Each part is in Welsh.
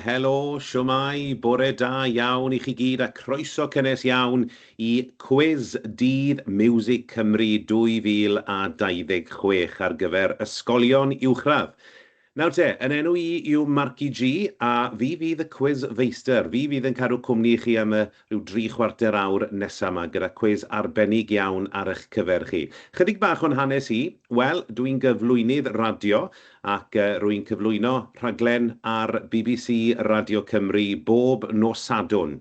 Helo, shwmae, bore da iawn i chi gyd a croeso cynnes iawn i Cwis Dydd Miwsig Cymru 2026 ar gyfer ysgolion uwchradd. Nawr te, yn enw i yw Marci G a fi fydd y cwis feistr. Fi fydd yn cadw cwmni i chi am y rhyw dri chwarter awr nesa 'ma gyda cwis arbennig iawn ar eich cyfer chi. Chydig bach o'n hanes i, wel, dw i'n gyflwynydd radio ac rwy'n cyflwyno rhaglen ar BBC Radio Cymru bob nos Sadwrn.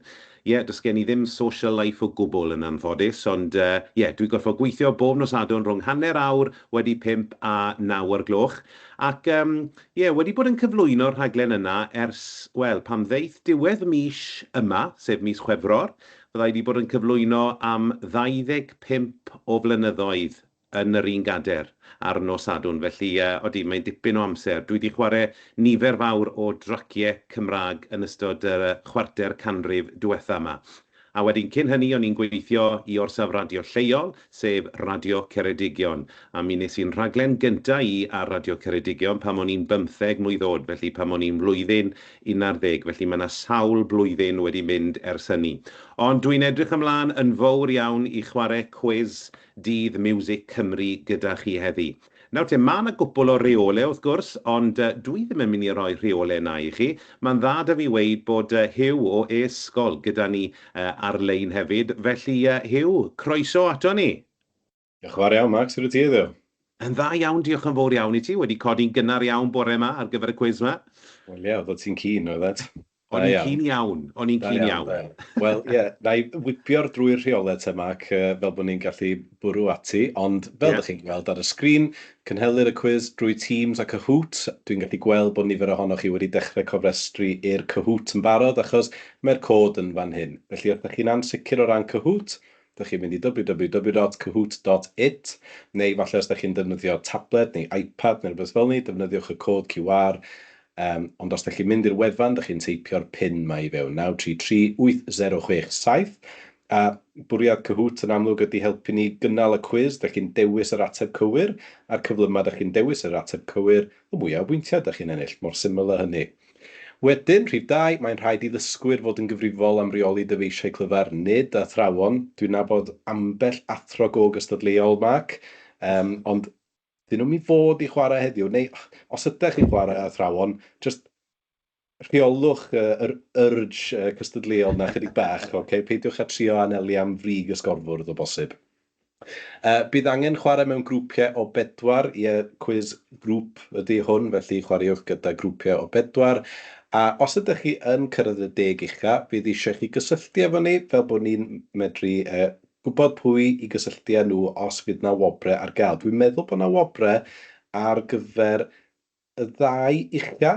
Ie, does gen i ddim social life o gwbl yn anffodus, ond ie, dwi'n gorfod gweithio bob nos Sadwrn rhwng hanner awr wedi pump a naw o'r gloch. Ac yym, ie, wedi bod yn cyflwyno'r rhaglen yna ers, wel, pan ddeith diwedd mis yma, sef mis Chwefror, fydda i 'di bod yn cyflwyno am 25 o flynyddoedd yn yr un gader ar nos Sadwrn, felly yy odi, mae'n dipyn o amser. Dwi 'di chwarae nifer fawr o draciau Cymraeg yn ystod yr chwarter canrif diwetha' 'ma. A wedyn cyn hynny o'n i'n gweithio i orsaf radio lleol, sef Radio Ceredigion, a mi wnes i'n rhaglen gynta' i ar Radio Ceredigion pan o'n i'n bymtheg mlwydd oed, felly pan o'n i'n flwyddyn unarddeg, felly mae 'na sawl blwyddyn wedi mynd ers hynny. Ond dwi'n edrych ymlaen yn fowr iawn i chwarae cwis Dydd Miwsig Cymru gyda chi heddi. Nawr te, ma' 'na gwpwl o reole wrth gwrs, ond dwi ddim yn mynd i roi rheole 'na i chi. Ma'n dda 'da fi weud bod Huw o e-sgol gyda ni ar-lein hefyd, felly Huw, croeso ato ni! Diolch yn fawr iawn, Mark, sut wyt ti heddiw? Yn dda iawn, diolch yn fowr iawn i ti. Wedi codi'n gynnar iawn bore 'ma ar gyfer y cwis 'ma. Wel ie, oeddet ti'n keen, oeddet? O'n i'n keen iawn, o'n i'n keen iawn. Wel ie, na i wibio'r drwy'r rheolau te, Mark, fel bod ni'n gallu bwrw ati, ond fel dach chi'n gweld ar y sgrin, cynhelir y cwis drwy Teams a Kahoot. Dwi'n gallu gweld bod nifer ohonoch chi wedi dechrau cofrestru i'r Kahoot yn barod, achos mae'r cod yn fan hyn. Felly os dach chi'n ansicr o ran Kahoot, dach chi'n mynd i www.kahoot.it, neu falle os dach chi'n defnyddio tabled neu iPad neu rywbeth fel 'ny, defnyddiwch y cod QR. Ond os dach chi'n mynd i'r wefan, dach chi'n teipio'r pin 'ma i fewn, 9338067, a bwriad Kahoot yn amlwg ydy helpu ni gynnal y cwis. Dach chi'n dewis yr ateb cywir, a'r cyflyma dach chi'n dewis yr ateb cywir, y mwya o bwyntiau dach chi'n ennill, mor syml â hynny. Wedyn, rhif dau, mae'n rhaid i ddysgwyr fod yn gyfrifol am reoli dyfeisiau clyfar, nid athrawon. Dwi'n nabod ambell athro go gystadleuol, Mark, yym, ond 'dyn nhw'm i fod i chwarae heddiw, neu os ydach chi'n chwarae athrawon, jyst rheolwch yr urge cystadleuol 'na chydig bach, ocê? Peidiwch â trio anelu am frig y sgorfwrdd o bosib. Bydd angen chwarae mewn grwpiau o bedwar, ie, cwis grŵp ydy hwn, felly chwaraewch gyda grwpiau o bedwar. A os ydych chi yn cyrraedd y deg ucha, fydd eisiau chi gysylltu efo ni fel bod ni'n medru gwybod pwy i gysylltu â nhw os fydd 'na wobrau ar gael. Dwi'n meddwl bod 'na wobrau ar gyfer y ddau ucha,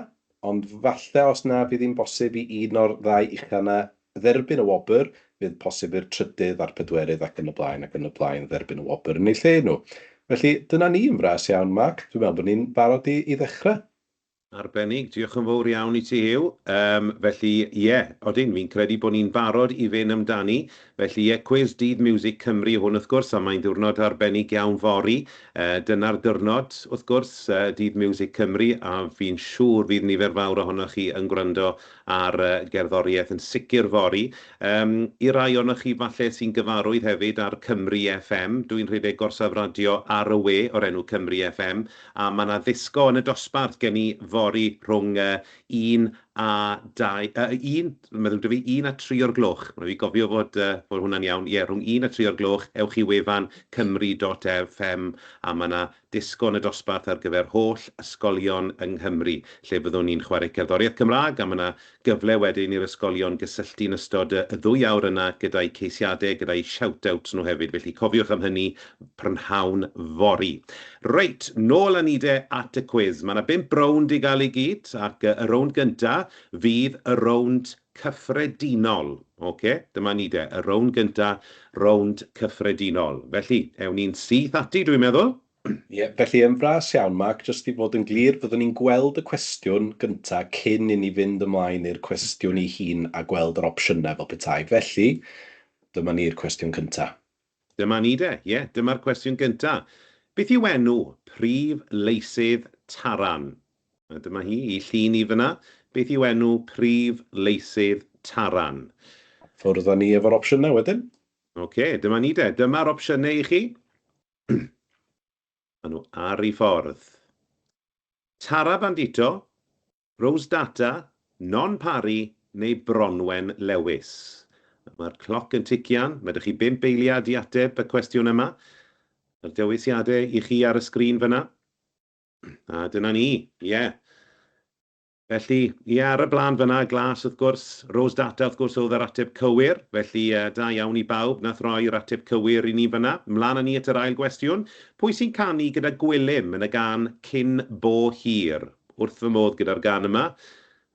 ond falle os na fydd hi'n bosib i un o'r ddau ucha 'na dderbyn y wobr, fydd posib i'r trydydd a'r pedwerydd ac yn y blaen ac yn y blaen dderbyn y wobr yn eu lle nhw. Felly, dyna ni yn fras iawn, Mark. Dwi'n meddwl bod ni'n barod i i ddechrau. Arbennig, diolch yn fowr iawn i ti Huw. Yym, felly ie, odyn, fi'n credu bod ni'n barod i fynd amdani. Felly ie, cwis Dydd Miwsig Cymru hwn wrth gwrs, a mae'n ddiwrnod arbennig iawn fory. Yy, dyna'r diwrnod, wrth gwrs, yy, Dydd Miwsig Cymru, a fi'n siŵr fydd nifer fawr ohonoch chi yn gwrando ar yy gerddoriaeth yn sicr fory. Yym, i rai ohonoch chi falle sy'n gyfarwydd hefyd ar Cymru FM, dwi'n rhedeg gorsaf radio ar y we o'r enw Cymru FM, A ma' 'na ddisgo yn y dosbarth gen i fory rhwng yy un a dau, yy un, mae'n ddrwg 'da fi, un a tri o'r gloch. Rhaid fi gofio fod yy fod hwnna'n iawn. Ie, rhwng un a tri o'r gloch, ewch i wefan cymru dot fm a ma' 'na disgo yn y dosbarth ar gyfer holl ysgolion yng Nghymru, lle fyddwn ni'n chwarae cerddoriaeth Cymraeg, a ma' 'na gyfle wedyn i'r ysgolion gysylltu yn ystod y ddwy awr yna gyda'u ceisiadau, gyda'u shout-outs nhw hefyd, felly cofiwch am hynny prynhawn fory. Reit, nôl â ni de at y cwis. Mae 'na bump rownd i gael i gyd, ac y rownd gynta fydd y rownd cyffredinol. Ocê, dyma ni de, y rownd gynta, rownd cyffredinol. Felly, ewn ni'n syth ati dwi'n meddwl. Ie, felly yn fras iawn, Mark, jyst i fod yn glir, fyddwn ni'n gweld y cwestiwn gynta cyn i ni fynd ymlaen i'r cwestiwn ei hun a gweld yr opsiynau fel petai. Felly, dyma ni'r cwestiwn cynta. Dyma ni de, ie, dyma'r cwestiwn gynta. Beth yw enw prif leisydd Taran? A dyma hi, i llun i fyna. Beth yw enw prif leisydd Taran? Ffwrdd â ni efo'r opsiynau wedyn. Oce, dyma ni de. Dyma'r opsiynau i chi. Maen nhw ar eu ffordd. Tara Bandito, Rose Data, Non Parry neu Bronwen Lewis? Mae'r cloc yn tician. Mae 'da chi bump eiliad i ateb y cwestiwn yma. Mae'r dewisiadau i chi ar y sgrin fyna. A dyna ni, ie. Yeah. Felly, ie, ar y blaen fan'na, glas wrth gwrs, Rose Data wrth gwrs oedd yr ateb cywir, felly da iawn i bawb nath roi'r ateb cywir i ni fan'na. Mlaen â ni at yr ail gwestiwn. Pwy sy'n canu gyda Gwilym yn y gân Cyn Bo Hir? Wrth fy modd gyda'r gân yma.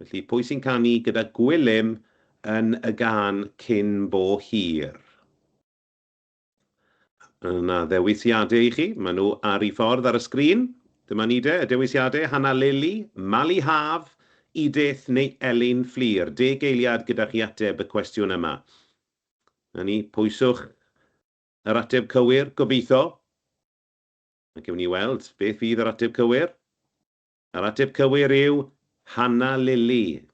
Felly, pwy sy'n canu gyda Gwilym yn y gân Cyn Bo Hir? Yna ddewisiadau i chi, maen nhw ar eu ffordd ar y sgrin. Dyma ni de, y dewisiadau, Hannah Lily, Mali Haf, Edith neu Elin Fflur. Deg eiliad gyda chi ateb y cwestiwn yma. Na ni, pwyswch yr ateb cywir, gobeithio. A gewn ni weld beth fydd yr ateb cywir. Yr ateb cywir yw Hannah Lily.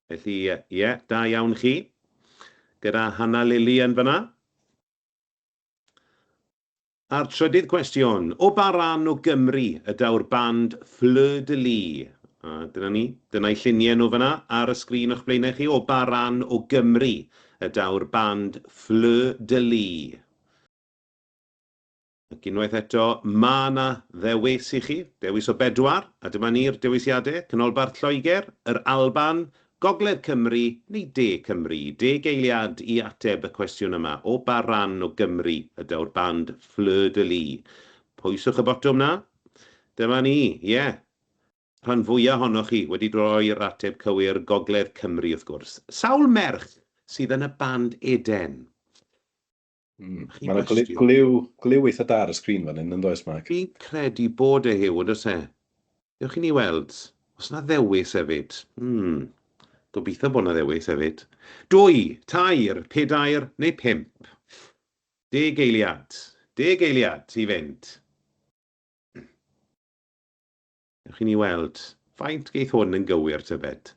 Felly, ie, da iawn chi. Gyda Hannah Lily yn fyna. A'r trydydd cwestiwn, o ba ran o Gymru y daw'r band Fleur de Lys? A dyna ni, dyna'i lluniau nhw fyna ar y sgrin o'ch blaenau chi. O ba ran o Gymru y daw'r band Fleur de Lys? Ac unwaith eto, mae 'na ddewis i chi, dewis o bedwar, a dyma ni'r dewisiadau, Canolbarth Lloegr, yr Alban, Gogledd Cymru neu De Cymru. Deg eiliad i ateb y cwestiwn yma, o ba ran o Gymru y daw'r band Fleur de Lys? Pwyswch y botwm 'na. Dyma ni, ie. Rhan fwya ohonoch chi wedi roi'r ateb cywir, Gogledd Cymru wrth gwrs. Sawl merch sydd yn y band Eden? Mae yna gliw, gliw eitha da ar y sgrin fan hyn, yn does, Mark? Fi'n credu bod e, Huw, yn does e? Dewch i ni weld. Os na ddewis hefyd. Hmm. Gobeithio bod na ddewis hefyd. Dwy, tair, pedair neu pump. Deg eiliad. Deg eiliad i fynd. Dewch i ni weld. Faint geith hwn yn gywir, tybed?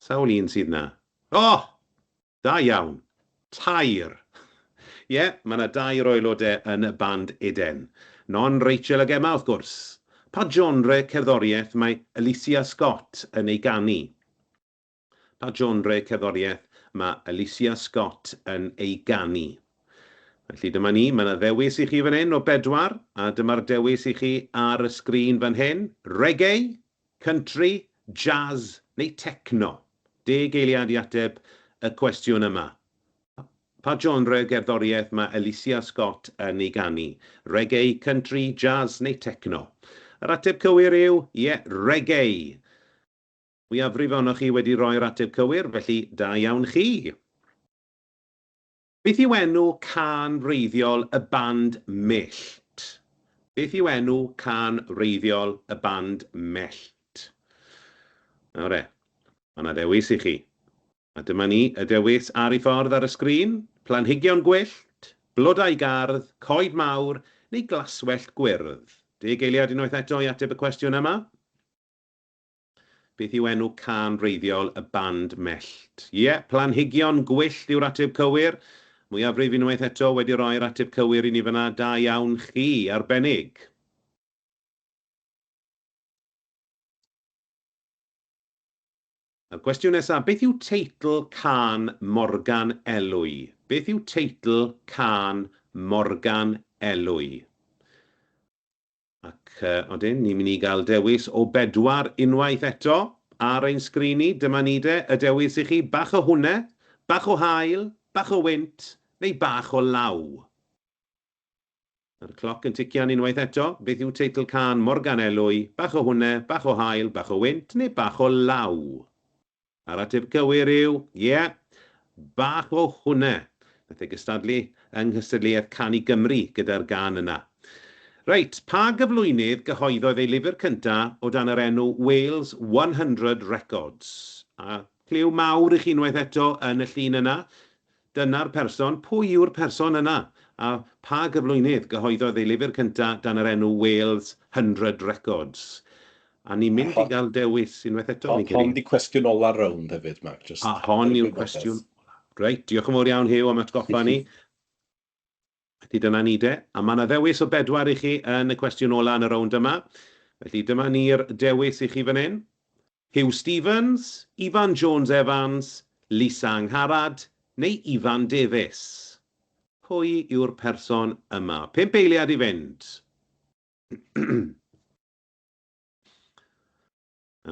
Sawl un sydd 'na? O! Da iawn. Tair. Ie, mae 'na dair o aelodau yn y band Eden. Non, Rachel ag Emma, wrth gwrs. Pa genre cerddoriaeth mae Alycia Scott yn ei ganu? Pa genre cerddoriaeth mae Alycia Scott yn ei ganu? Felly dyma ni, mae 'na ddewis i chi fan hyn o bedwar, a dyma'r dewis i chi ar y sgrin fan hyn. Reggae, country, jazz neu techno? Deg eiliad i ateb y cwestiwn yma. Pa genre gerddoriaeth mae Alycia Scott yn ei ganu? Reggae, country, jazz neu techno? Yr ateb cywir yw, ie, reggae. Mwyafrif ohonoch chi wedi rhoi'r ateb cywir, felly da iawn chi. Beth yw enw cân wreiddiol y band Mellt? Beth yw enw cân wreiddiol y band Mellt? Nawr e, mae 'na ddewis i chi. A dyma ni, y dewis ar ei ffordd ar y sgrin, planhigion gwyllt, blodau gardd, coed mawr, neu glaswellt gwyrdd. Deg eiliad unwaith eto i ateb y cwestiwn yma. Beth yw enw cân wreiddiol y band Mellt? Ie, planhigion gwyllt yw'r ateb cywir. Mwyafrif unwaith eto wedi roi'r ateb cywir i ni fan'na. Da iawn chi, arbennig. A'r cwestiwn nesaf, beth yw teitl cân Morgan Elwy? Beth yw teitl cân Morgan Elwy? Ac odyn, ni'n mynd i gael dewis o bedwar unwaith eto ar ein sgrin ni. Dyma ni de, y dewis i chi, bach o hwnne, bach o haul, bach o wynt, neu bach o law. Mae'r cloc yn tician unwaith eto. Beth yw teitl cân Morgan Elwy? Bach o hwnne, bach o haul, bach o wynt, neu bach o law? A'r ateb cywir yw, ie, bach o hwnne. Nath e gystadlu yng nghystadleuaeth Canu Gymru gyda'r gân yna. Reit, pa gyflwynydd gyhoeddodd ei lyfr cynta o dan yr enw Wales 100 Records? A cliw mawr i chi unwaith eto yn y llun yna. Dyna'r person. Pwy yw'r person yna? A pha gyflwynydd gyhoeddodd ei lyfr cynta dan yr enw Wales 100 Records? A ni'n mynd i gael dewis unwaith eto, fi'n credu. Hon 'di cwestiwn ola'r rownd hefyd, Mark. Just A hon yw'r cwestiwn ola. Reit, diolch yn fawr iawn, Huw, am atgoffa ni. Felly dyna ni de. A mae 'na ddewis o bedwar i chi yn y cwestiwn ola yn y rownd yma. Felly dyma ni'r dewis i chi fan hyn. Huw Stephens, Ifan Jones Evans, Lisa Angharad neu Ifan Davies? Pwy yw'r person yma? Pump eiliad i fynd.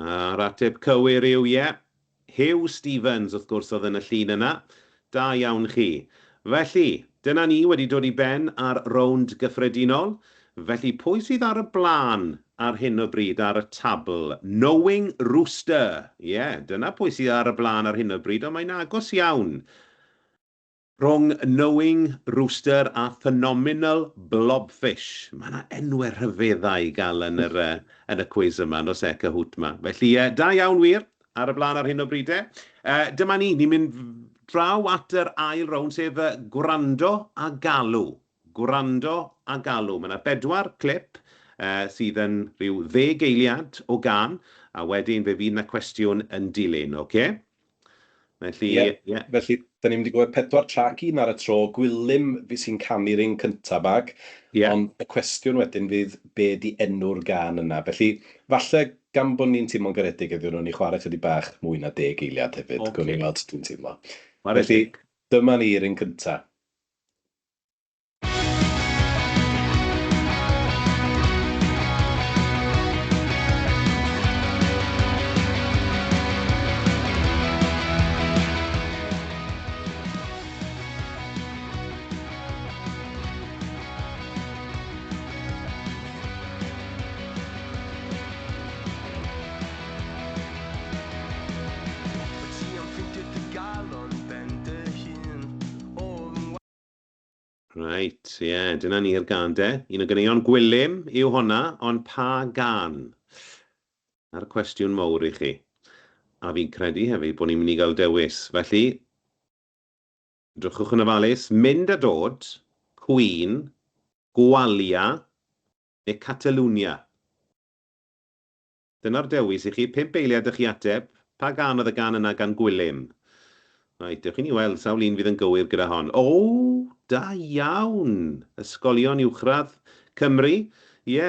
A'r ateb cywir yw ie. Huw Stephens, wrth gwrs, oedd yn y llun yna. Da iawn chi. Felly, dyna ni wedi dod i ben ar rownd gyffredinol. Felly, pwy sydd ar y blaen ar hyn o bryd ar y tabl? Knowing Rooster. Ie, dyna pwy sydd ar y blaen ar hyn o bryd, ond mae'n agos iawn. Rhwng Knowing Rooster a Phenomenal Blobfish. Mae 'na enwau rhyfeddau i gael yn yr yy yn y cwis yma, yn does e, Kahoot 'ma. Felly, yy, da iawn wir, ar y blaen ar hyn o bryd de. Yy, dyma ni, ni'n mynd draw at yr ail rownd, sef yy gwrando a galw. Gwrando a galw. Mae 'na bedwar clip yy sydd yn rhyw ddeg eiliad o gân, a wedyn fe fydd 'na cwestiwn yn dilyn, ocê? Felly, Ie, ie. Felly, da ni'n mynd i glywed pedwar trac, un ar y tro. Gwilym fi sy'n canu'r un cyntaf bag, ond y cwestiwn wedyn fydd be 'di enw'r gân yna. Felly, falle gan bod ni'n teimlo'n garedig heddiw, wnawn ni chwarae chydig bach mwy na deg eiliad hefyd. Gawn ni weld sut dwi'n teimlo. Chwarae Felly, teg. dyma ni'r un cynta. Reit, ie, yeah, dyna ni'r gân de. Un o ganeuon Gwilym yw honna, ond pa gân? Na'r cwestiwn mowr i chi. A fi'n credu hefyd bod ni'n mynd i gael dewis. Felly, drychwch yn ofalus, Mynd a Dod, Queen, Gwalia neu Catalwnia? Dyna'r dewis i chi. Pump eiliad dych chi ateb. Pa gân oedd y gân yna gan Gwilym? Reit, dewch i ni weld sawl un fydd yn gywir gyda hon. O, da iawn! Ysgolion Uwchradd Cymru. Ie,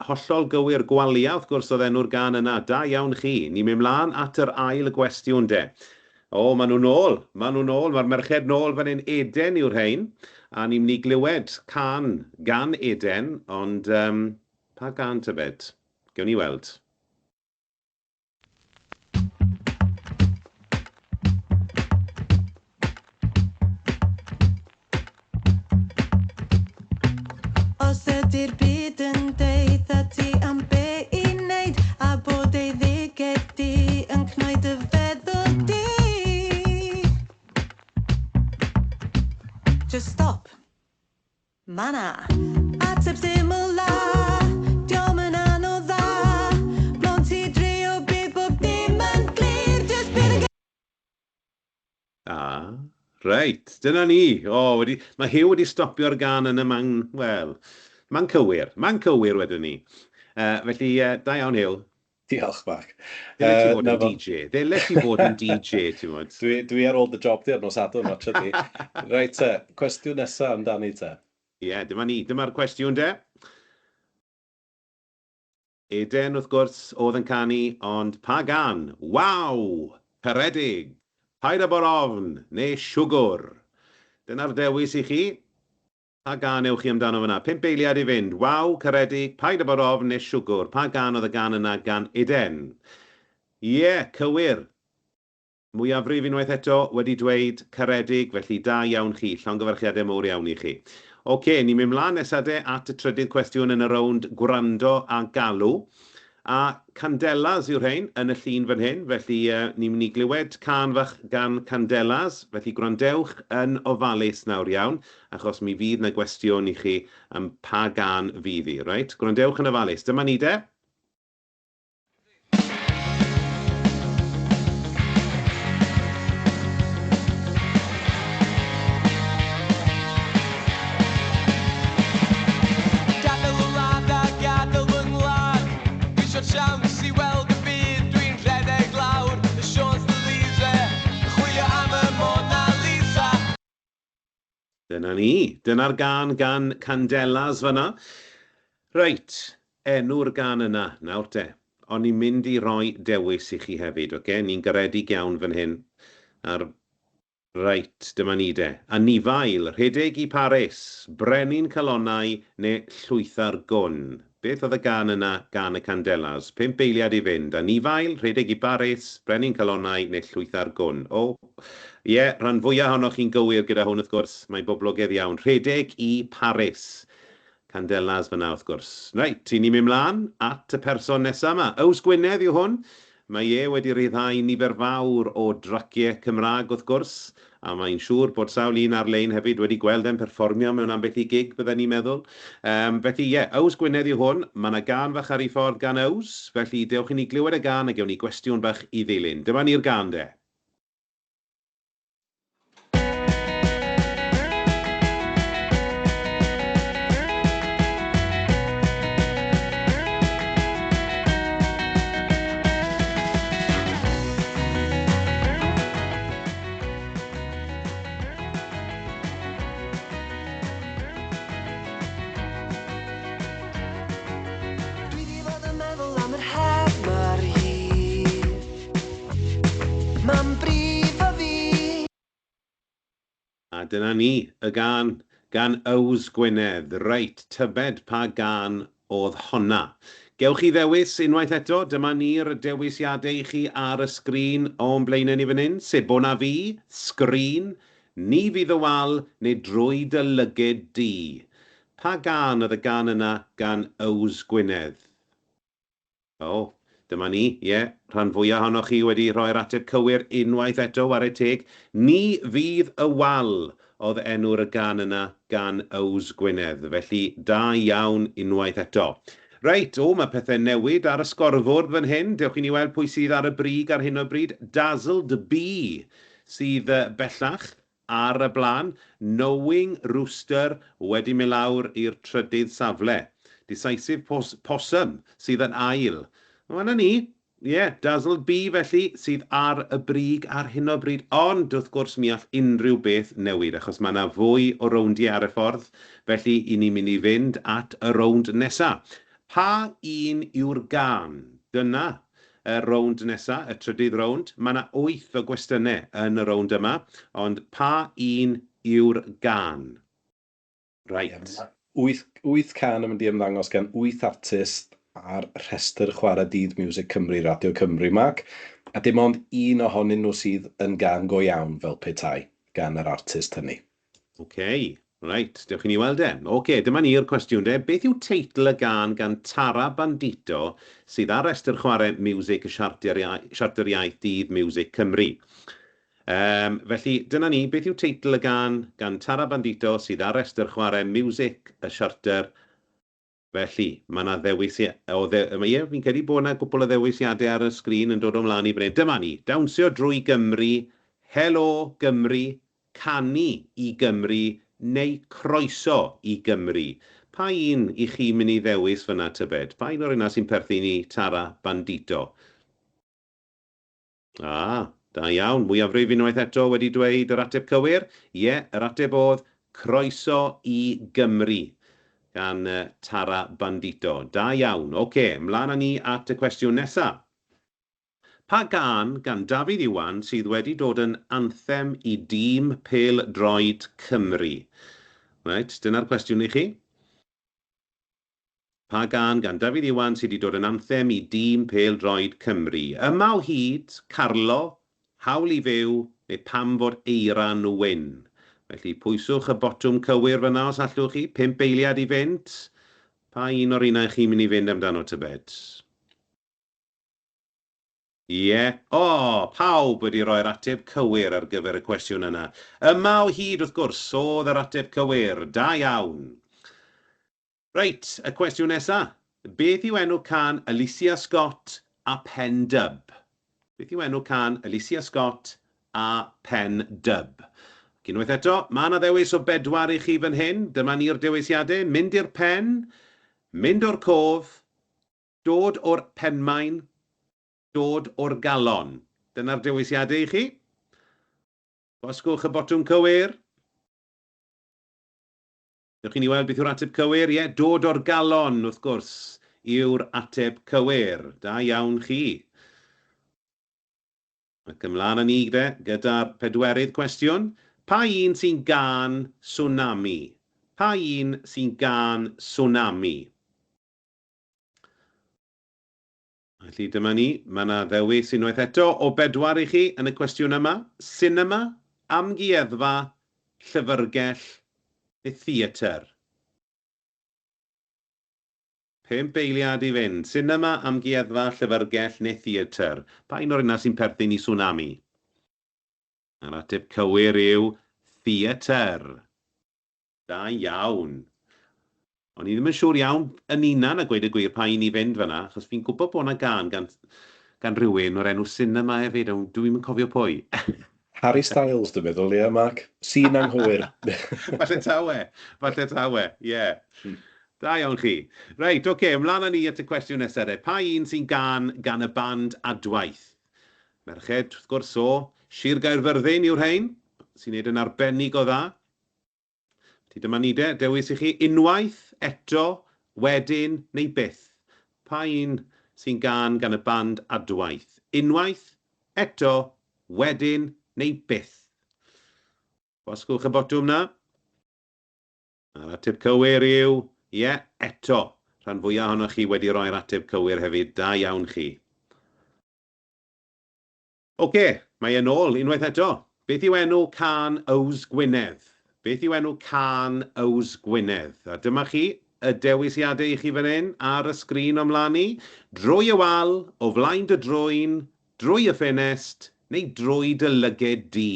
hollol gywir. Gwalia, wrth gwrs, oedd enw'r gân yna. Da iawn chi. Ni'n mynd mlaen at yr ail gwestiwn de. O, maen nhw nôl. Maen nhw nôl. Mae'r merched nôl fan hyn. Eden yw'r rhain. A ni'n mynd i glywed cân gan Eden, ond um, Pa gân tybed? Gewn ni weld. Os ydi'r byd yn deutha ti am be i neud a bod ei ddiged di yn cnoi dy feddwl di, just stop. Ma' 'na ateb syml a 'dio'm yn anodd a mond ti drio bydd bob dim yn glir jyst bydd yn Ah, reit, dyna ni. O, wedi, mae Huw wedi stopio'r gân yn y man, wel, man cywir, man cywir wedyn ni. Felly, da iawn Huw. Diolch, Mark. Ddylet ti fod yn DJ. Ddylet ti fod yn DJ, ti'n gwbod. Dwi, dwi ar ôl dy job di ar nos Sadwrn, watcha di. Reit te, cwestiwn nesa amdani te. Ie, yeah, dyma ni. Dyma'r cwestiwn de. Eden, wrth gwrs, oedd yn canu, ond pa gân? Waw! Caredig! Paid â bod ofn, neu siwgwr? Dyna'r dewis i chi. Pa gân ewch chi amdano fan'na? Pump eiliad i fynd. Waw, caredig, paid â bod ofn neu siwgwr. Pa gân oedd y gân yna gan Eden? Ie, cywir. Mwyafrif unwaith eto wedi dweud caredig, felly da iawn chi. Llongyfarchiadau mowr iawn i chi. Ocê, ni'n mynd mlaen nesa de at y trydydd cwestiwn yn y rownd gwrando a galw. A Candelas yw'r rhein yn y llun fan hyn, felly ni'n mynd i glywed cân fach gan Candelas, felly gwrandewch yn ofalus nawr iawn, achos mi fydd 'na gwestiwn i chi am pa gân fydd hi, reit? Gwrandewch yn ofalus, dyma ni de. Gadael y wlad a gadael fy ngwlad. Dwi isio siawns. Dyna ni. Dyna'r gân gan Candelas fan'na. Reit, enw'r gân yna, nawr te. O'n i'n mynd i roi dewis i chi hefyd, ocê? Ni'n garedig iawn fan hyn. A'r... Reit, dyma ni de. Anifail, rhedeg i Paris, brenin calonnau neu llwytha'r gwn. Beth oedd y gân yna gan y Candelas? Pump eiliad i fynd. Anifail, rhedeg i Baris, brenin calonnau neu llwytha'r gwn. O, ie, rhan fwya ohonoch chi'n gywir gyda hwn wrth gwrs. Mae'n boblogaidd iawn. Rhedeg i Paris. Candelas fan'na wrth gwrs. Reit, i ni'n mynd mlaen at y person nesa 'ma. Yws Gwynedd yw hwn. Mae e wedi rhyddhau nifer fawr o draciau Cymraeg wrth gwrs, a mae'n siŵr bod sawl un ar-lein hefyd wedi gweld e'n perfformio mewn ambell i gig bydden ni'n meddwl. Yym, felly ie, Yws Gwynedd yw hwn. Mae 'na gân fach ar ei ffordd gan Yws, felly dewch i ni glywed y gân a gewn ni gwestiwn bach i ddilyn. Dyma ni'r gân de. Dwi 'di bod yn meddwl am yr haf mor hir. Mae'n brifo fi. A dyna ni, y gân gan Yws Gwynedd. Reit, tybed pa gân oedd honna? Gewch chi ddewis unwaith eto, dyma ni'r dewisiadau i chi ar y sgrin o'n blaenau ni fan hyn. Sebona fi, sgrin, ni fydd y wal, neu drwy dy lyged di. Pa gân oedd y gân yna gan Yws Gwynedd? O, dyma ni, ie, rhan fwya ohonoch chi wedi rhoi'r ateb cywir unwaith eto, ware teg. Ni fydd y wal oedd enw'r y gân yna gan Yws Gwynedd, felly da iawn unwaith eto. Reit, o, mae pethe'n newid ar y sgorfwrdd fan hyn, dewch i ni weld pwy sydd ar y brig ar hyn o bryd. Dazzled Bee sydd bellach ar y blaen, Knowing Rooster wedi mynd lawr i'r trydydd safle. Decisive Possum sydd yn ail. Wel, 'na ni. Ie, Dazzled Bee felly sydd ar y brig ar hyn o bryd. Ond wrth gwrs mi all unrhyw beth newid achos mae 'na fwy o rowndiau ar y ffordd, felly 'y ni'n mynd i fynd at y rownd nesa. Pa un yw'r gân? Dyna Y rownd nesa, y trydydd rownd. Mae 'na wyth o gwestiynau yn y rownd yma, ond pa un yw'r gân? Reit. Ie, ma' wyth cân yn mynd i ymddangos gan wyth artist ar rhestr chwarae dydd Miwsig Cymru Radio Cymru, Mark, a dim ond un ohonyn nhw sydd yn gân go iawn, fel petai, gan yr artist hynny. Ok, reit, dewch i ni weld e. Ok, dyma ni'r cwestiwn de. Beth yw teitl y gân gan Tara Bandito sydd ar restr chwarae Miwsig y Siarter Siarter Iaith Dydd Miwsig Cymru? Yym, felly, dyna ni. Beth yw teitl y gân gan Tara Bandito sydd ar restr chwarae Miwsig y Siarter Felly, mae 'na ddewis o dde-... Ie, fi'n credu bod 'na gwpl o ddewisiadau ar y sgrin yn dod o mlaen i fan hyn. Dyma ni, Dawnsio Drwy Gymru, Helo Gymru, Canu i Gymru neu Croeso i Gymru. Pa un 'y chi'n mynd i ddewis fan'na tybed? Pa un o'r rheina sy'n perthyn i Tara Bandito? Ah, da iawn. Mwyafrif unwaith eto wedi dweud yr ateb cywir. Ie, yr ateb oedd Croeso i Gymru gan Tara Bandito. Da iawn. Ocê, mlaen â ni at y cwestiwn nesa. Pa gân gan Dafydd Iwan sydd wedi dod yn anthem i dîm pêl-droed Cymru? Reit, dyna'r cwestiwn i chi. Pa gân gan Dafydd Iwan sydd 'di dod yn anthem i dîm pêl-droed Cymru? Yma o hyd, Carlo, Hawl i Fyw neu Pam fod Eira'n Wyn? Felly, pwyswch y botwm cywir fan'na os allwch chi. Pump eiliad i fynd. Pa un o'r unau chi'n mynd i fynd amdano tybed? Ie. O! Pawb wedi rhoi'r ateb cywir ar gyfer y cwestiwn yna. Yma o hyd, wrth gwrs, oedd yr ateb cywir. Da iawn. Reit, y cwestiwn nesa. Beth yw enw cân Aleighcia Scott a Pen Dub? Beth yw enw cân Aleighcia Scott a Pen Dub? Ac unwaith eto, mae 'na ddewis o bedwar i chi fan hyn. Dyma ni'r dewisiadau. Mynd i'r pen, mynd o'r cof, dod o'r penmaen, dod o'r galon. Dyna'r dewisiadau i chi. Gwasgwch y botwm cywir. Newch chi ni weld beth yw'r ateb cywir? Ie, dod o'r galon, wrth gwrs, yw'r ateb cywir. Da iawn chi. Ac ymlaen â ni de, gyda'r pedwerydd cwestiwn. Pa un sy'n gân tsunami? Pa un sy'n gân tsunami? Felly dyma ni, mae yna ddewis unwaith eto o bedwar i chi yn y cwestiwn yma. Sinema, amgueddfa, llyfrgell neu theatr? Pump eiliad i fynd. Sinema, amgueddfa, llyfrgell neu theatr? Pa un o'r yna sy'n perthyn i tsunami? A'r ateb cywir yw theatr. Da iawn. O'n i ddim yn siŵr iawn yn unan a gweud y gwir pa un i fynd fan'na, achos fi'n gwybod bod 'na gân gan gan rywun o'r enw Cinema hefyd, ond dwi'm yn cofio pwy. Harry Styles, dwi'n meddwl, ie, Mark? Sy'n anghywir. Falle tawe, falle tawe, ie. Da iawn chi. Reit, oce, ymlaen â ni at y cwestiwn nesaf de. Pa un sy'n gân gan y band Adwaith? Merched, wrth gwrs, o Sir Gaerfyrddin yw'r rhain, sy'n neud yn arbennig o dda. Felly dyma ni de, dewis i chi unwaith, eto, wedyn neu byth. Pa un sy'n gân gan y band Adwaith? Unwaith, eto, wedyn neu byth? Gwasgwch y botwm 'na. A'r ateb cywir yw, ie, eto. Rhan fwyaf ohonoch chi wedi rhoi'r ateb cywir hefyd, da iawn chi. Oce, mae e'n ôl unwaith eto. Beth yw enw cân Yws Gwynedd? Beth yw enw cân Yws Gwynedd? A dyma chi y dewisiadau i chi fan hyn ar y sgrin o'm mlaen i. Drwy y wal, o flaen dy drwyn, drwy y ffenest, neu drwy dy lyged di.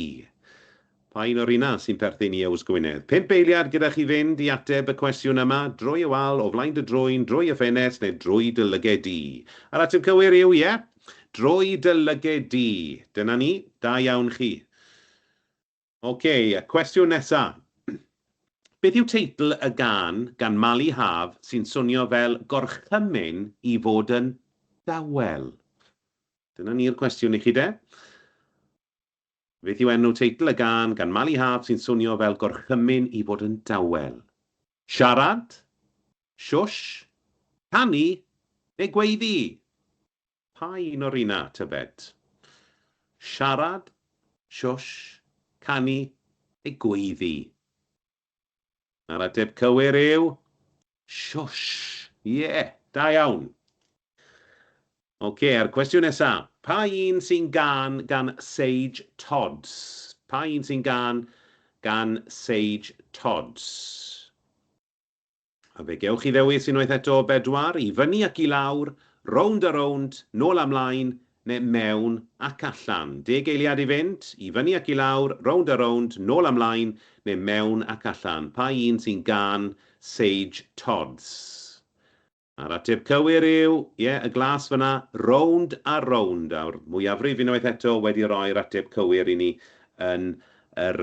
Pa un o'r rheina sy'n perthyn i Yws Gwynedd? Pump eiliad gyda chi fynd i ateb y cwestiwn yma, drwy y wal, o flaen dy drwyn, drwy y ffenest, neu drwy dy lyged di. A'r ateb cywir yw, ie, Drwy dy lyged di. Dyna ni, da iawn chi. Ok, y cwestiwn nesa. Beth yw teitl y gân gan Mali Haf sy'n swnio fel gorchymyn i fod yn dawel? Dyna ni'r cwestiwn i chi de. Beth yw enw teitl y gân gan Mali Haf sy'n swnio fel gorchymyn i fod yn dawel? Siarad? Shush? Canu? Neu gweiddi? Pa un o'r rheina, tybed? Siarad, shush, canu neu gweiddi? A'r ateb cywir yw shush. Ie, da iawn. Oce, a'r cwestiwn nesa. Pa un sy'n gân gan Sage Todz? Pa un sy'n gân gan Sage Todz? A fe gewch chi ddewis unwaith eto o bedwar, i fyny ac i lawr, rownd a rownd, nôl a mlaen, neu mewn ac allan. Deg eiliad i fynd, i fyny ac i lawr, rownd a rownd, nôl a mlaen, neu mewn ac allan. Pa un sy'n gân Sage Todz? A'r ateb cywir yw, ie, y glas fyna, rownd a rownd. A'r mwyafrif unwaith eto wedi roi'r ateb cywir i ni yn yr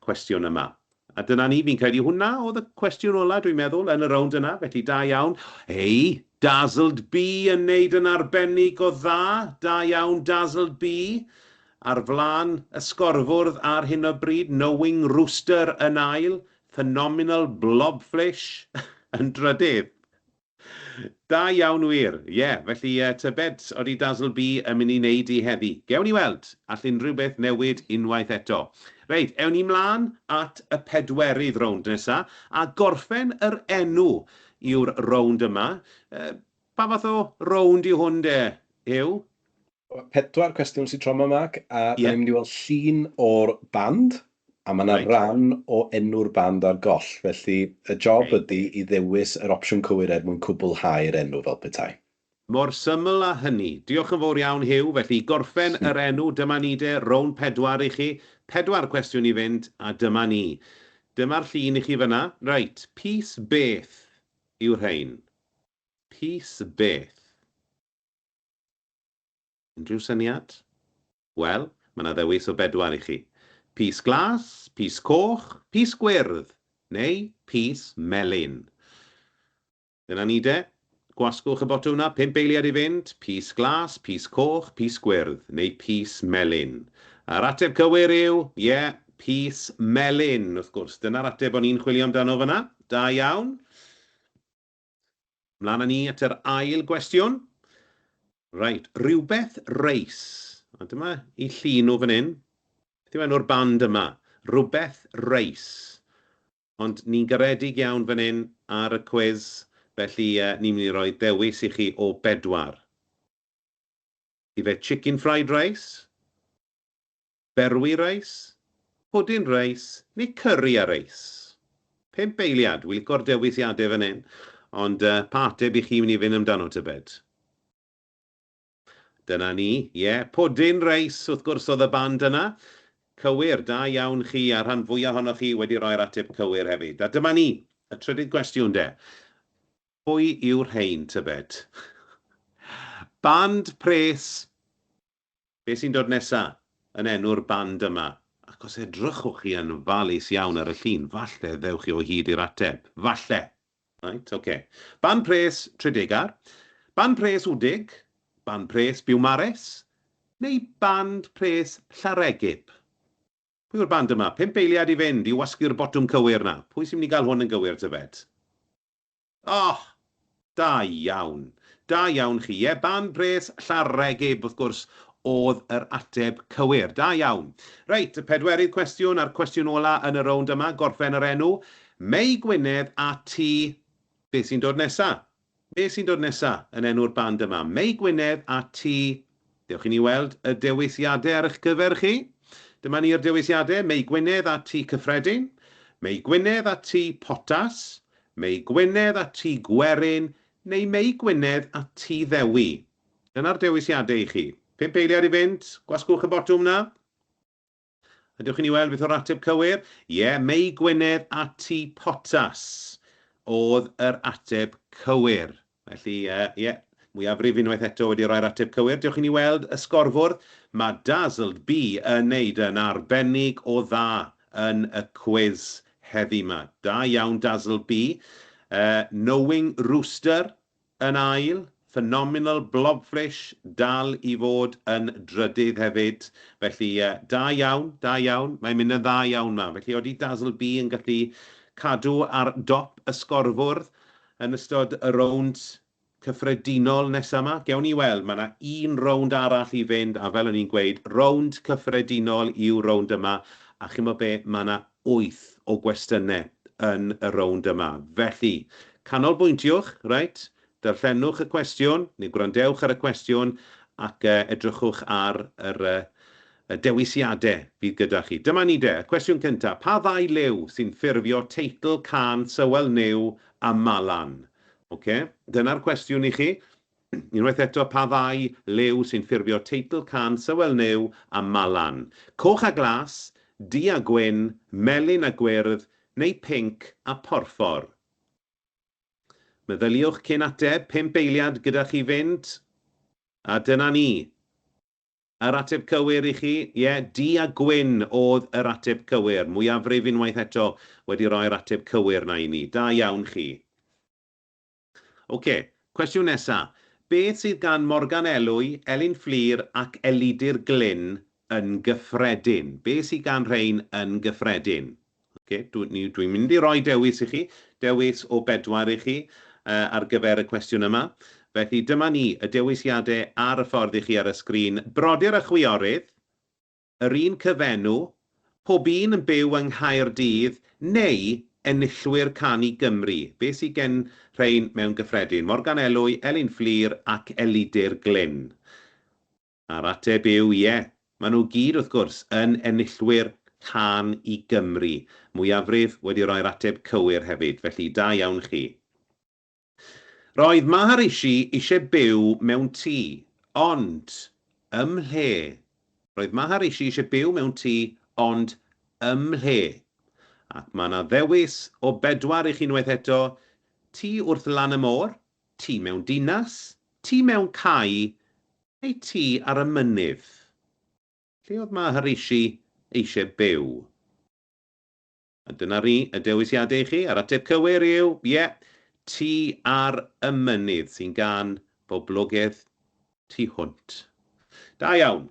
cwestiwn yma. A dyna ni, fi'n credu hwnna oedd y cwestiwn ola, dwi'n meddwl, yn y rownd yna, felly da iawn. Hei, Dazzled Bee yn neud yn arbennig o dda, da iawn Dazzled Bee. Ar flaen y sgorfwrdd ar hyn o bryd, Knowing Rooster yn ail, Phenomenal Blobfish yn drydydd. Da iawn wir. Ie, felly yy tybed odi Dazzle Bee yn mynd i wneud i heddi? Gewn ni weld. All unrhyw beth newid unwaith eto. Reit, ewn ni mlaen at y pedwerydd rownd nesa, a gorffen yr enw yw'r rownd yma. Yy, pa fath o rownd yw hwn de, Huw? Pedwar cwestiwn sy'n tro 'ma, Mark, a yeah. da ni'n mynd i weld llun o'r band, a mae yna right. ran o enw'r band ar goll. Felly y job okay. ydy i ddewis yr opsiwn cywir er mwyn cwblhau'r enw fel petai. Mor syml â hynny. Diolch yn fawr iawn, Huw. Felly, gorffen yr enw, dyma ni de, rownd pedwar i chi. Pedwar cwestiwn i fynd, a dyma ni. Dyma'r llun i chi fyna. Reit, pys beth yw'r rhain? Pys beth? Unrhyw syniad? Wel, mae 'na ddewis o bedwar i chi. Pys glas, pys coch, pys gwyrdd, neu pys melyn. Dyna ni de. Gwasgwch y botwm 'na, pump eiliad i fynd, pys glas, pys coch, pys gwyrdd, neu pys melyn. A'r ateb cywir yw, ie, Pys melyn, wrth gwrs. Dyna'r ateb o'n i'n chwilio amdano fan'na. Da iawn. Mlaen â ni at yr ail gwestiwn. Reit, rhywbeth reis. A dyma i llun nhw fan hyn. Beth yw enw'r band yma? Rhywbeth reis. Ond ni'n garedig iawn fan hyn ar y cwis, felly uh, ni'n mynd i roi dewis i chi o bedwar. Ife chicken fried rice? Berwi reis, pwdin reis neu cyri a reis? Pump eiliad, wi'n lico'r dewisiadau fan hyn, ond uh, pa ateb i chi mynd i fynd amdano tybed? Dyna ni, ie, yeah. Pwdin reis, wrth gwrs oedd y band yna. Cywir, da iawn chi, a rhan fwyaf ohonoch chi wedi rhoi'r ateb cywir hefyd. A dyma ni, y trydydd gwestiwn de. Pwy yw'r rhain, tybed? Band pres Be sy'n dod nesa yn enw'r band yma? Ac os edrychwch chi yn ofalus iawn ar y llun, falle ddewch chi o hyd i'r ateb. Falle! Reit, ocê. Band pres Tredegar, Band pres Wdig, Band pres Biwmares, neu Band pres Llareggub? Pwy yw'r band yma? Pump eiliad i fynd i wasgu'r botwm cywir 'na. Pwy sy'n mynd i gael hwn yn gywir, tybed? Oh! Da iawn. Da iawn chi. Ie, band pres Llareggub, wrth gwrs, oedd yr ateb cywir. Da iawn. Reit, y pedwerydd cwestiwn a'r cwestiwn ola yn y rownd yma, gorffen yr enw. Mei Gwynedd a ti... Be sy'n dod nesa? Be sy'n dod nesa yn enw'r band yma? Mei Gwynedd a ti... Dewch i ni weld y dewisiadau ar eich cyfer chi. Dyma ni'r dewisiadau, Mei Gwynedd a Tŷ Cyffredin, Mei Gwynedd a Tŷ Potas, Mei Gwynedd a Tŷ Gwerin neu Mei Gwynedd a Tŷ Ddewi. Dyna'r dewisiadau i chi. Pump eiliad i fynd, gwasgwch y botwm 'na. A dewch i ni weld beth o'r ateb cywir. Ie, yeah, Mei Gwynedd a Tŷ Potas oedd yr ateb cywir. Felly, ie, uh, yeah, mwyafrif unwaith eto wedi rhoi'r ateb cywir. Dewch i ni weld y sgorfwrdd. Mae Dazzled B yn neud yn arbennig o dda yn y cwis heddi 'ma. Da iawn Dazzled B. Uh, Knowing Rooster Yn ail, Phenomenal Blobfish dal i fod yn drydydd hefyd. Felly, da iawn, da iawn. Mae'n mynd yn dda iawn 'ma. Felly, odi Dazzle B yn gallu cadw ar dop y sgorfwrdd yn ystod y rownd cyffredinol nesa 'ma? Gewn ni weld. Mae 'na un rownd arall i fynd, a fel o'n i'n gweud, rownd cyffredinol yw'r rownd yma, a chimod be, mae 'na wyth o gwestiynau yn y rownd yma. Felly, canolbwyntiwch, reit? Darllenwch y cwestiwn, neu gwrandewch ar y cwestiwn, ac edrychwch ar yr y dewisiadau fydd gyda chi. Dyma ni de, y cwestiwn cyntaf. Pa ddau liw sy'n ffurfio teitl cân Sywel Nyw a Malan? Ocê, dyna'r cwestiwn i chi. Unwaith eto, pa ddau liw sy'n ffurfio teitl cân Sywel Nyw a Malan? Coch a glas, du a gwyn, melyn a gwyrdd, neu pinc a phorffor? Meddyliwch cyn ateb, pump eiliad gyda chi fynd, a dyna ni. Yr ateb cywir i chi, ie, du a gwyn oedd yr ateb cywir. Mwyafrif unwaith eto wedi rhoi'r ateb cywir 'na i ni. Da iawn chi. Ocê, cwestiwn nesa. Beth sydd gan Morgan Elwy, Elin Fflur ac Elidir Glyn yn gyffredin? Be sydd gan rhein yn gyffredin? Ocê, dwi, ni, dwi'n mynd i roi dewis i chi, dewis o bedwar i chi uh, ar gyfer y cwestiwn yma. Felly dyma ni, y dewisiadau ar y ffordd i chi ar y sgrin. Brodyr a chwiorydd, yr un cyfenw, pob un yn byw yng Nghaerdydd, neu enillwyr Cân i Gymru. Be sy gen rhein mewn gyffredin? Morgan Elwy, Elin Fflur ac Elidir Glyn. A'r ateb yw ie. Maen nhw gyd, wrth gwrs, yn enillwyr Cân i Gymru. Mwyafrif wedi rhoi'r ateb cywir hefyd, felly da iawn chi. Roedd Maharishi eisiau byw mewn tŷ, ond ym mhle? Roedd Maharishi eisiau byw mewn tŷ, ond ym mhle? Ac mae 'na ddewis o bedwar i chi unwaith eto, tŷ wrth lan y môr, tŷ mewn dinas, tŷ mewn cae, neu tŷ ar y mynydd? Lle oedd Maharishi eisiau byw? A dyna ni, y dewisiadau i chi, a'r ateb cywir yw, ie, Tŷ ar y Mynydd, sy'n gân boblogaidd tu hwnt. Da iawn.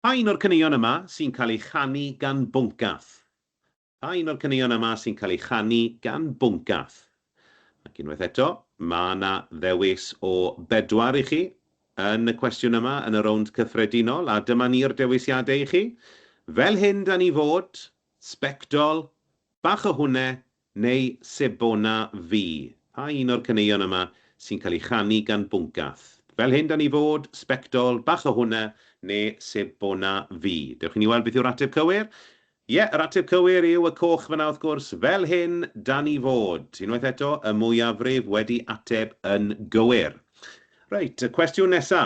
Pa un o'r caneuon yma sy'n cael ei chanu gan Bwncath? Pa un o'r caneuon yma sy'n cael ei chanu gan Bwncath? Ac unwaith eto, mae yna ddewis o bedwar i chi yn y cwestiwn yma yn y rownd cyffredinol, a dyma ni'r dewisiadau i chi. Fel hyn da ni fod, sbectol, bach o hwnne, neu Sebona Fi. Pa un o'r caneuon yma sy'n cael ei chanu gan Bwncath? Fel hyn da ni fod, sbectol, bach o hwnne, neu Sebona Fi. Dewch i ni weld beth yw'r ateb cywir. Ie, yr ateb cywir yw y coch fan'na wrth gwrs, fel hyn da ni fod. Unwaith eto, y mwyafrif wedi ateb yn gywir. Reit, y cwestiwn nesa.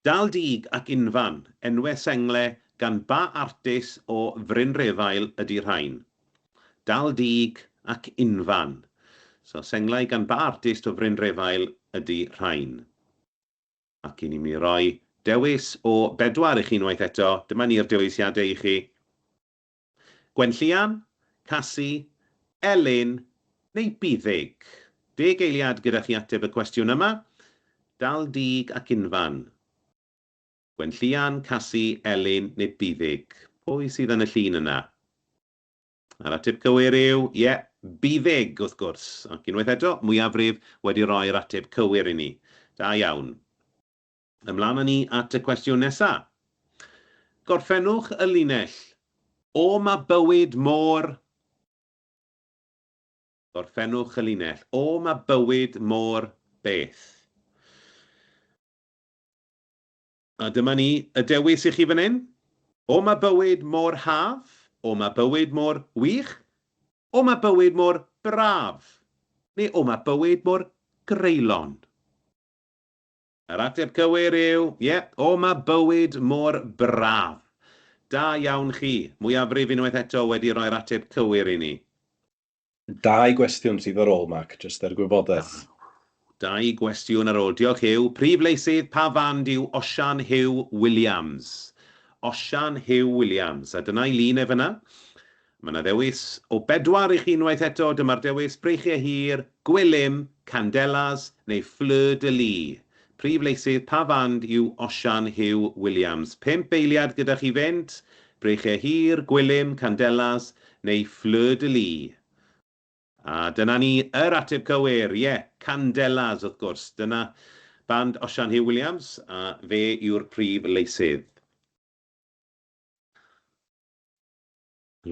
Dal Dig ac Unfan, enwe sengle gan ba artist o Frynrefail ydy rhain? Dal Dig ac Unfan. So, senglau gan ba artist o Frynrefail ydy rhain? Ac i ni'n mynd i roi dewis o bedwar i chi unwaith eto. Dyma ni'r dewisiadau i chi. Gwenllian, Casi, Elin neu Buddug? Deg eiliad gyda chi ateb y cwestiwn yma. Dal dig ac unfan. Gwenllian, Casi, Elin neu Buddug? Pwy sydd yn y llun yna? A'r ateb cywir yw, ie, Buddug, wrth gwrs. Ac unwaith eto, mwyafrif wedi rhoi'r ateb cywir i ni. Da iawn. Ymlaen â ni at y cwestiwn nesa. Gorffennwch y linell. O, mae bywyd mor... Gorffennwch y linell. O, mae bywyd mor beth. A dyma ni, y dewis i chi fan hyn. O mae bywyd mor haf, o mae bywyd mor wych, o mae bywyd mor braf, neu o mae bywyd mor greulon. Yr ateb cywir yw, ie, o mae bywyd mor braf. Da iawn chi, mwyafrif unwaith eto wedi rhoi'r ateb cywir i ni. Dau gwestiwn sydd ar ôl, Mark, jyst er gwybodaeth. Dau gwestiwn ar ôl. Diolch, Huw. Prif leisydd pa fand yw Osian Huw Williams? Osian Huw Williams. A dyna'i lun e fan'na. Mae 'na ddewis o bedwar i chi unwaith eto. Dyma'r dewis, Breichiau Hir, Gwilym, Candelas neu Fleur de Lis. Prif leisydd pa fand yw Osian Huw Williams? Pump eiliad gyda chi fynd. Breichiau Hir, Gwilym, Candelas neu Fleur de Lis? A dyna ni, yr ateb cywir, ie, Candelas wrth gwrs. Dyna band Osian Huw Williams, a fe yw'r prif leisydd.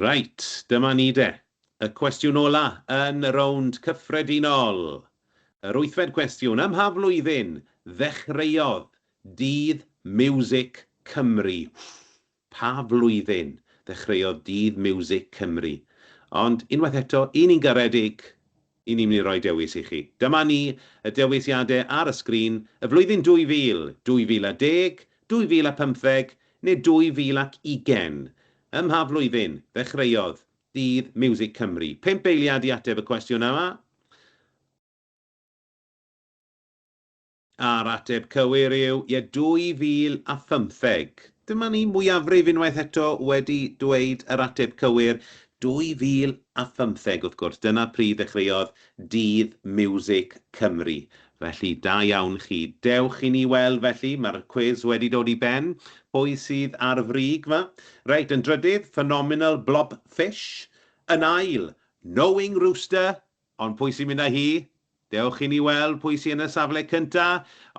Reit, dyma ni de. Y cwestiwn ola yn y rownd cyffredinol. Yr wythfed cwestiwn, ym mha flwyddyn ddechreuodd Dydd Miwsig Cymru? Pa flwyddyn ddechreuodd Dydd Miwsig Cymru? Ond unwaith eto, i ni'n garedig, i ni'n mynd i roi dewis i chi. Dyma ni, y dewisiadau ar y sgrin, y flwyddyn 2000, 2010, 2015 neu 2020. Ym mha flwyddyn ddechreuodd Dydd Miwsig Cymru? Pump eiliad i ateb y cwestiwn yma. A'r ateb cywir yw, ie, 2015. Dyma ni, mwyafrif unwaith eto wedi dweud yr ateb cywir, 2015 wrth gwrs. Dyna pryd ddechreuodd Dydd Miwsig Cymru. Felly, da iawn chi. Dewch i ni weld felly, mae'r cwis wedi dod i ben. Pwy sydd ar frig 'ma? Reit, yn drydydd, Phenomenal Blobfish. Yn ail, Knowing Rooster. Ond pwy sy'n mynd â hi? Dewch i ni weld pwy sy yn y safle cynta.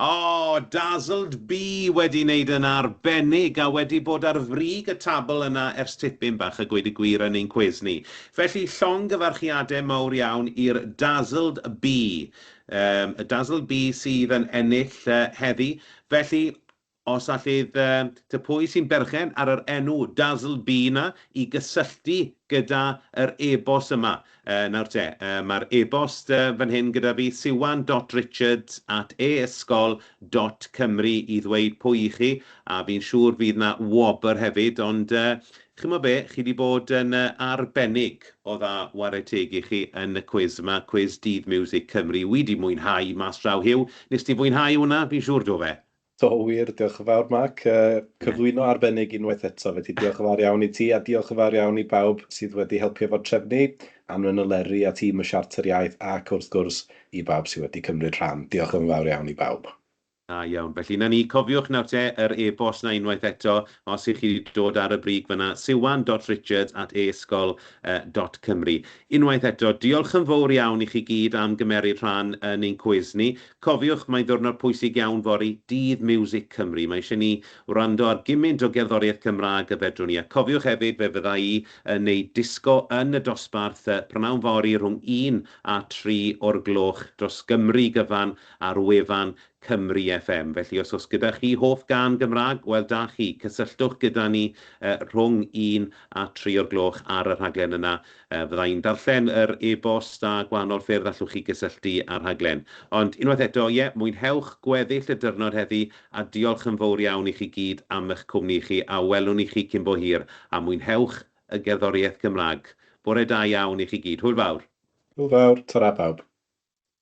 O, Dazzled Bee wedi wneud yn arbennig a wedi bod ar frig y tabl yna ers tipyn bach a gweud y gwir yn ein cwis ni. Felly llongyfarchiadau mawr iawn i'r Dazzled Bee. Um, y Dazzled Bee sydd yn ennill uh, heddi. Felly, Os allydd tŷ pwy sy'n berchen ar yr enw Dazzle Bee 'na i gysylltu gyda yr e-bost yma. Nawr te, mae'r e-bost fan hyn gyda fi, siwan dot richards at e-ysgol dot cymru i ddweud pwy i chi, a fi'n siŵr fydd 'na wobr hefyd, ond chimod be, chi 'di bod yn arbennig o dda, ware teg i chi yn y cwis yma, Cwis Dydd Miwsig Cymru. Wi 'di mwynhau mas draw, Huw. Nes ti fwynhau hwnna? Fi'n siŵr do fe? Do wir, diolch yn fawr Mark. Cyflwyno arbennig unwaith eto, felly diolch yn fawr iawn i ti a diolch yn fawr iawn i bawb sydd wedi helpu efo'r trefnu, Anwen Eleri a tîm y Siarter Iaith ac wrth gwrs i bawb sydd wedi cymryd rhan. Diolch yn fawr iawn i bawb. Da iawn. Felly 'na ni. Cofiwch nawr te yr e-bost 'na unwaith eto, os 'y chi 'di dod ar y brig fan'na, siwan.richards@esgol.cymru. Unwaith eto, diolch yn fowr iawn i chi gyd am gymeryd rhan yn ein cwis ni. Cofiwch, mae'n ddiwrnod pwysig iawn fory, Dydd Miwsig Cymru. Mae eisiau ni wrando ar gymaint o gerddoriaeth Cymraeg y fedrwn ni. A cofiwch hefyd, fe fydda i yn wneud disgo yn y dosbarth prynawn fory rhwng un a tri o'r gloch dros Gymru gyfan ar wefan Cymru FM. Felly os oes gyda chi hoff gân Gymraeg, wel da chi, cysylltwch gyda ni rhwng un a tri o'r gloch ar y rhaglen yna. Fydda i'n darllen yr e-bost a gwahanol ffyrdd allwch chi gysylltu â'r rhaglen. Ond unwaith eto, ie, mwynhewch gweddill y dyrnod heddi a diolch yn fowr iawn i chi gyd am eich cwmni chi a welwn i chi cyn bo hir. A mwynhewch y gerddoriaeth Gymraeg. Bore da iawn i chi gyd. Hwyl fawr. Hwyl fawr. Tara pawb.